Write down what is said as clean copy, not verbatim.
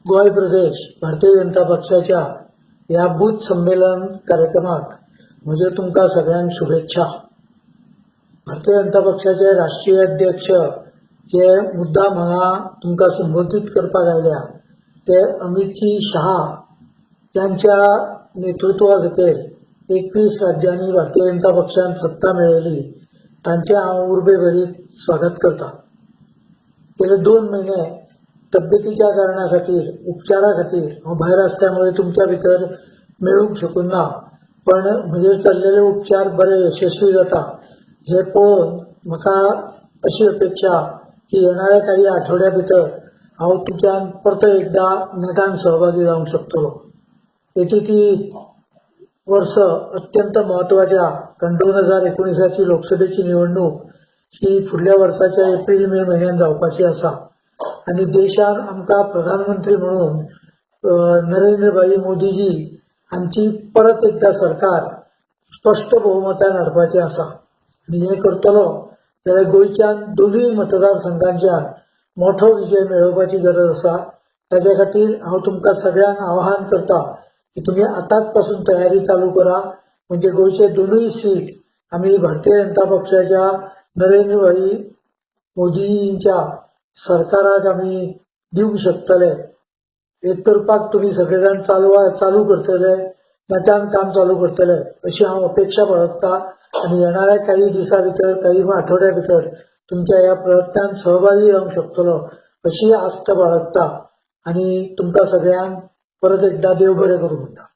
गोंय प्रदेश भारतीय जनता पक्षाच्या ह्या बूथ संमेलन कार्यक्रमाक म्हज्यो तुमकां सगळ्यांक शुभेच्छा. भारतीय जनता पक्षाचे राष्ट्रीय अध्यक्ष जे मुद्दाम हांगा तुमकां संबोधीत करपाक आयल्या ते अमितजी शहा त्यांच्या नेतृत्वा सकयल 21 राज्यांनी भारतीय जनता पक्षान सत्ता मेळयली, तांचें हांव उर्बेभरीत स्वागत करता. गेले 2 म्हयने तब्येतीच्या कारणा खातीर, उपचारा खातीर हांव भायर आसल्यामुळे तुमच्या भितर मेळूंक शकूं ना, पण म्हजेर चल्लेले उपचार बरे यशस्वी जाता हे पळोवन म्हाका अशी अपेक्षा की येणाऱ्या काही आठवड्या भितर हांव तुमच्यान परतो एकदां नेटान सहभागी जावंक शकतलो. येती ती वर्स अत्यंत म्हत्वाच्या, कारण 2019 लोकसभेची निवडणूक ही फुडल्या वर्साच्या एप्रील मे म्हयन्यान जावपाची आसा आनी देशान आमकां प्रधानमंत्री म्हणून नरेंद्रभाई मोदीजी हांची परत एकदां सरकार स्पश्ट बहुमतान हाडपाचें आसा. आनी हें करतलो जाल्यार गोंयच्यान दोनूय मतदारसंघांच्यान मोठो विजय मेळोवपाची गरज आसा. ताज्या खातीर हांव तुमकां सगळ्यांक आवाहन करता की तुमी आतांच पासून तयारी चालू करा, म्हणजे गोंयचे दोनूय सीट आमी भारतीय जनता पक्षाच्या नरेंद्रभाई मोदींच्या सरकाराक आमी दिवंक शकतले. हे करपाक तुमी सगळे जाण चालू करतले, नेटान काम चालू करतले अशी हांव अपेक्षा बाळगता आनी येणाऱ्या काही दिसां भितर, काही आठवड्या भितर तुमच्या ह्या प्रयत्नान सहभागी जावंक शकतलो अशी आस्त बाळगता आनी तुमकां सगळ्यांक परत एकदां देव बरें करूं म्हणटा.